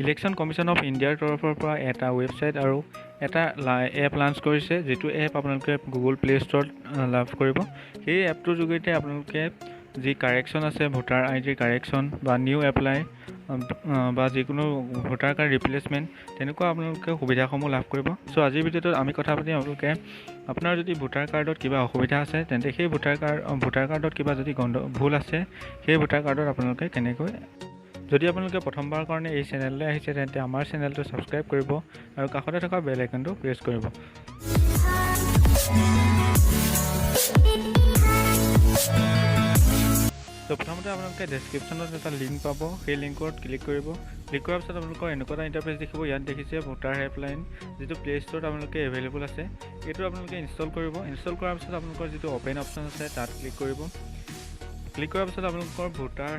Election commission of ইণ্ডিয়াৰ তৰফৰ পৰা এটা ৱেবছাইট আৰু এটা এপ লঞ্চ কৰিছে, যিটো এপ আপোনালোকে গুগল প্লে' ষ্ট'ৰত লাভ কৰিব। সেই এপটোৰ যোগেদি আপোনালোকে যি কাৰেকশ্যন আছে, ভোটাৰ আই ডিৰ কাৰেকশ্যন বা নিউ এপ্লাই বা যিকোনো ভোটাৰ কাৰ্ড ৰিপ্লেচমেণ্ট, তেনেকুৱা আপোনালোকে সুবিধাসমূহ লাভ কৰিব। চ' আজিৰ ভিডিঅ'টোত আমি কথা পাতিম, আপোনালোকে আপোনাৰ যদি ভোটাৰ কাৰ্ডত কিবা অসুবিধা আছে, তেন্তে সেই ভোটাৰ কাৰ্ডত কিবা যদি ভুল আছে, সেই ভোটাৰ কাৰ্ডত আপোনালোকে কেনেকৈ, যদি আপোনালোকে প্ৰথমবাৰৰ কাৰণে এই চেনেললৈ আহিছে, তেন্তে আমাৰ চেনেলটো ছাবস্ক্ৰাইব কৰিব আৰু কাষতে থকা বেল আইকনটো প্ৰেছ কৰিব। ত' প্ৰথমতে আপোনালোকে ডেছক্ৰিপশ্যনত এটা লিংক পাব, সেই লিংকত ক্লিক কৰিব। ক্লিক কৰাৰ পিছত আপোনালোকৰ এনেকুৱা এটা ইণ্টাৰফেচ দেখিব। ইয়াত দেখিছে ভোটাৰ হেল্পলাইন, যিটো প্লে' ষ্ট'ৰত আপোনালোকে এভেইলেবল আছে, এইটো আপোনালোকে ইনষ্টল কৰিব। ইনষ্টল কৰাৰ পিছত আপোনালোকৰ যিটো অ'পেন অপশ্যন আছে, তাত ক্লিক কৰিব। ক্লিক কৰাৰ পিছত আপোনালোকৰ ভোটাৰ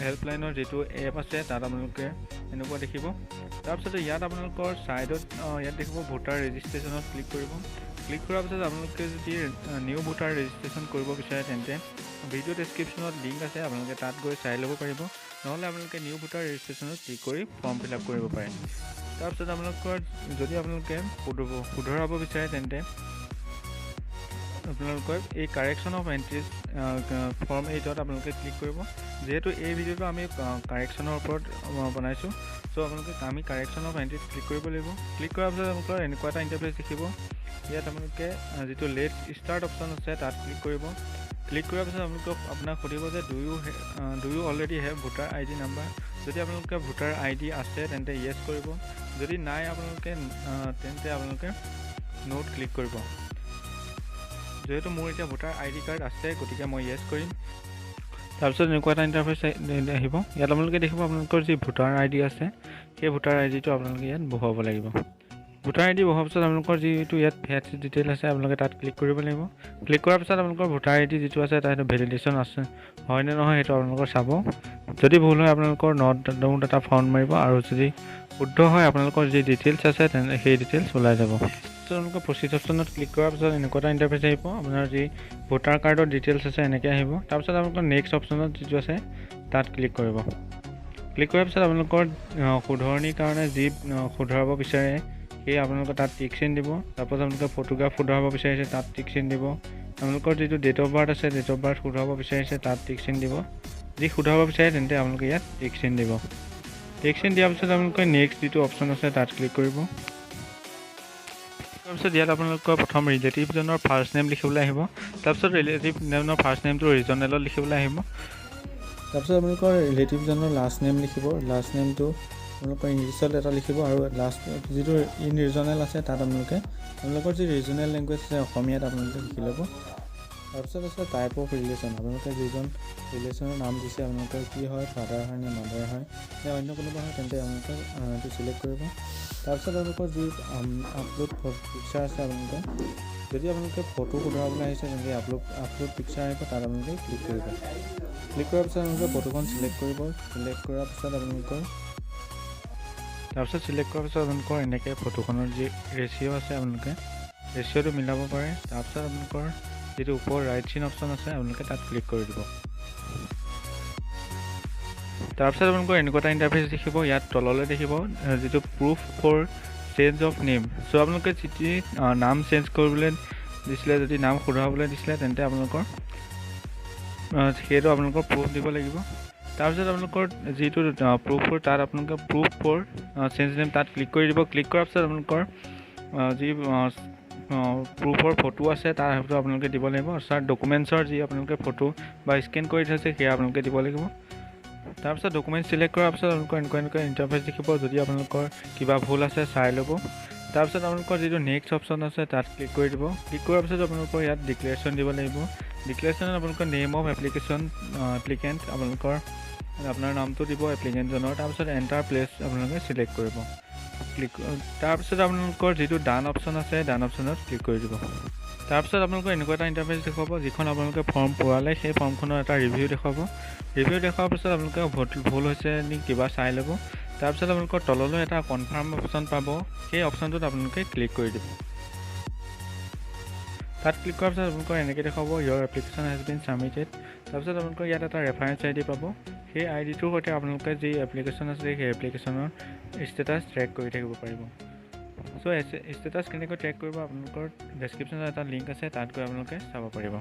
হেল্পলাইনৰ যিটো এপ আছে, তাত আপোনালোকে এনেকুৱা দেখিব। তাৰপিছতে ইয়াত আপোনালোকৰ ছাইডত ইয়াত দেখিব ভোটাৰ ৰেজিষ্ট্ৰেশ্যনত ক্লিক কৰিব। ক্লিক কৰাৰ পিছত আপোনালোকে যদি নিউ ভোটাৰ ৰেজিষ্ট্ৰেশ্যন কৰিব বিচাৰে, তেন্তে ভিডিঅ' ডেছক্ৰিপশ্যনত লিংক আছে, আপোনালোকে তাত গৈ চাই ল'ব পাৰিব। নহ'লে আপোনালোকে নিউ ভোটাৰ ৰেজিষ্ট্ৰেশ্যনত ক্লিক কৰি ফৰ্ম ফিল আপ কৰিব পাৰে। তাৰপিছত আপোনালোকৰ যদি আপোনালোকে শুধৰাব বিচাৰে, তেন্তে আপোনালোকৰ এই কাৰেকশ্যন অফ এণ্ট্ৰিজ ফৰ্ম 8ত আপোনালোকে ক্লিক কৰিব। যিহেতু এই ভিডিঅ'টো আমি কাৰেকশ্যনৰ ওপৰত বনাইছোঁ, চ' আপোনালোকে আমি কাৰেকশ্যন অফ এণ্ট্ৰিত ক্লিক কৰিব লাগিব। ক্লিক কৰাৰ পিছত আপোনালোকৰ এনেকুৱা এটা ইণ্টাৰফেচ দেখিব। ইয়াত আপোনালোকে যিটো লেট ষ্টাৰ্ট অপশ্যন আছে, তাত ক্লিক কৰিব। ক্লিক কৰাৰ পিছত আপোনালোকক আপোনাক সুধিব যে do you already have voter ID number? যদি আপোনালোকে ভোটাৰ আই ডি আছে, তেন্তে য়েছ কৰিব। যদি নাই আপোনালোকে, তেন্তে আপোনালোকে ন'ত ক্লিক কৰিব। যিহেতু মোৰ এতিয়া ভোটাৰ আই ডি কাৰ্ড আছে, গতিকে মই য়েছ কৰিম। তাৰপিছত এনেকুৱা এটা ইণ্টাৰফেচ আহিব। ইয়াত আপোনালোকে দেখিব, আপোনালোকৰ যি ভোটাৰ আই ডি আছে, সেই ভোটাৰ আই ডিটো আপোনালোকে ইয়াত বহুৱাব লাগিব। ভোটাৰ আই ডি বহোৱাৰ পিছত আপোনালোকৰ যিটো ইয়াত ফেচ ডিটেইল আছে, আপোনালোকে তাত ক্লিক কৰিব লাগিব। ক্লিক কৰাৰ পিছত আপোনালোকৰ ভোটাৰ আই ডি যিটো আছে, তাত সেইটো ভেলিডেশ্যন আছে হয়নে নহয়, সেইটো আপোনালোকৰ চাব। যদি ভুল হয়, আপোনালোকৰ not data found মাৰিব আৰু যদি শুদ্ধ হয়, আপোনালোকৰ যি ডিটেইলছ আছে, তেনে সেই ডিটেইলছ ওলাই যাব। আপোনালোকে প্ৰচিড অপশ্যনত ক্লিক কৰাৰ পিছত এনেকুৱা এটা ইণ্টাৰফেচ আহিব। আপোনাৰ যি ভোটাৰ কাৰ্ডৰ ডিটেইলছ আছে, এনেকৈ আহিব। তাৰপিছত আপোনালোকৰ নেক্সট অপশ্যনত যিটো আছে, তাত ক্লিক কৰিব। ক্লিক কৰাৰ পিছত আপোনালোকৰ শুধৰণিৰ কাৰণে যি শুধৰাব বিচাৰে, সেই আপোনালোকে তাত টিক চিন দিব। তাৰপাছত আপোনালোকে ফটোগ্ৰাফ শুধৰাব বিচাৰিছে, তাত টিক চিন দিব। আপোনালোকৰ যিটো ডেট অফ বাৰ্থ আছে, ডেট অফ বাৰ্থ শুধৰাব বিচাৰিছে, তাত টিক চিন দিব। যি শুধৰাব বিচাৰে, তেন্তে আপোনালোকে ইয়াত টিক চিন দিব। টিক চিন দিয়াৰ পিছত আপোনালোকে নেক্সট যিটো অপশ্যন আছে, তাত ক্লিক কৰিব। তাৰপিছত ইয়াত আপোনালোকৰ প্ৰথম ৰিলেটিভজনৰ ফাৰ্ষ্ট নেম লিখিবলৈ আহিব। তাৰপিছত ৰিলেটিভজনৰ ফাৰ্ষ্ট নেমটো ৰিজনেলত লিখিবলৈ আহিব। তাৰপিছত আপোনালোকৰ ৰিলেটিভজনৰ লাষ্ট নেম লিখিব। লাষ্ট নেমটো আপোনালোকৰ ইংলিছত এটা লিখিব আৰু লাষ্ট যিটো ইন ৰিজনেল আছে, তাত আপোনালোকে আপোনালোকৰ যি ৰিজনেল লেংগুৱেজ আছে, অসমীয়াত আপোনালোকে লিখি ল'ব। তাৰপিছত আছে টাইপ অফ ৰিলেশ্যন। আপোনালোকে যিজন ৰিলেশ্যনৰ নাম দিছে, আপোনালোকৰ কি হয়, ফাদাৰ হয় নে মাদাৰ হয় নে অন্য কোনোবা হয়, তেন্তে আপোনালোকে এইটো চিলেক্ট কৰিব। তাৰপিছত আপোনালোকৰ যি আপলোড পিকচাৰ আছে, আপোনালোকে যদি আপোনালোকে ফটো শুধৰাবলৈ আহিছে, তেন্তে আপলোড আপলোড পিকচাৰ আহিব, তাত আপোনালোকে ক্লিক কৰিব। ক্লিক কৰাৰ পিছত আপোনালোকে ফটোখন চিলেক্ট কৰিব। চিলেক্ট কৰাৰ পিছত আপোনালোকৰ তাৰপিছত চিলেক্ট কৰাৰ পিছত আপোনালোকৰ এনেকৈ ফটোখনৰ যি ৰেচিঅ' আছে, আপোনালোকে ৰেচিঅ'টো মিলাব পাৰে। তাৰপিছত আপোনালোকৰ যিটো ওপৰ ৰাইট চিন অপশ্যন আছে, আপোনালোকে তাত ক্লিক কৰি দিব। তাৰপিছত আপোনালোকৰ এনেকুৱা এটা ইণ্টাৰফেচ দেখিব। ইয়াত তললৈ দেখিব যিটো proof for change of name. So আপোনালোকে যিটি নাম চেঞ্জ কৰিবলৈ দিছিলে, যদি নাম শুধৰাবলৈ দিছিলে, তেন্তে আপোনালোকৰ সেইটো আপোনালোকৰ প্ৰুফ দিব লাগিব। তাৰপিছত আপোনালোকৰ যিটো প্ৰুফৰ, তাত আপোনালোকে প্ৰুফ ফৰ চেঞ্জ নেম, তাত ক্লিক কৰি দিব। ক্লিক কৰাৰ পিছত আপোনালোকৰ যি প্ৰুফৰ ফটো আছে, তাৰ সেইটো আপোনালোকে দিব লাগিব। অৰ্থাৎ ডকুমেণ্টছৰ যি আপোনালোকে ফটো বা স্কেন কৰি থৈছে, সেয়া আপোনালোকে দিব লাগিব। তাৰপিছত ডকুমেণ্ট চিলেক্ট কৰাৰ পিছত আপোনালোকৰ এনেকুৱা এনেকুৱা ইণ্টাৰফেচ দেখিব। যদি আপোনালোকৰ কিবা ভুল আছে, চাই ল'ব। তাৰপিছত আপোনালোকৰ যিটো নেক্সট অপশ্যন আছে, তাত ক্লিক কৰি দিব। ক্লিক কৰাৰ পিছত আপোনালোকৰ ইয়াত ডিক্লেৰেশ্যন দিব লাগিব। ডিক্লেৰেশ্যনত আপোনালোকৰ নেম অফ এপ্লিকেণ্ট, আপোনালোকৰ আপোনাৰ নামটো দিব এপ্লিকেণ্টজনৰ। তাৰপিছত এণ্টাৰ প্লেচ আপোনালোকে চিলেক্ট কৰিব। ক্লিক তাৰপিছত আপোনালোকৰ যিটো ডান অপশ্যন আছে, ডান অপশ্যনত ক্লিক কৰি দিব। তাৰপিছত আপোনালোকৰ এনেকুৱা এটা ইণ্টাৰফেচ দেখুৱাব, যিখন আপোনালোকে ফৰ্ম পূৰালে, সেই ফৰ্মখনৰ এটা ৰিভিউ দেখুৱাব। ৰিভিউ দেখুৱাৰ পিছত আপোনালোকে ভুল হৈছে নে কিবা চাই ল'ব। তাৰপিছত আপোনালোকৰ তললৈ এটা কনফাৰ্ম অপশ্যন পাব, সেই অপশ্যনটোত আপোনালোকে ক্লিক কৰি দিব। তাত ক্লিক কৰাৰ পিছত আপোনালোকৰ এনেকৈ দেখুৱাব, "Your application has been submitted." তাৰপিছত আপোনালোকৰ ইয়াত এটা ৰেফাৰেঞ্চ আইডি পাব। সেই আইডিটোৰ সৈতে আপোনালোকে যি এপ্লিকেশ্যন আছে, সেই এপ্লিকেশ্যনৰ ষ্টেটাছ ট্ৰেক কৰি থাকিব পাৰিব। চ' ষ্টেটাছ কেনেকৈ ট্ৰেক কৰিব, আপোনালোকৰ ডেছক্ৰিপশ্যনত এটা লিংক আছে, তাত গৈ আপোনালোকে চাব পাৰিব।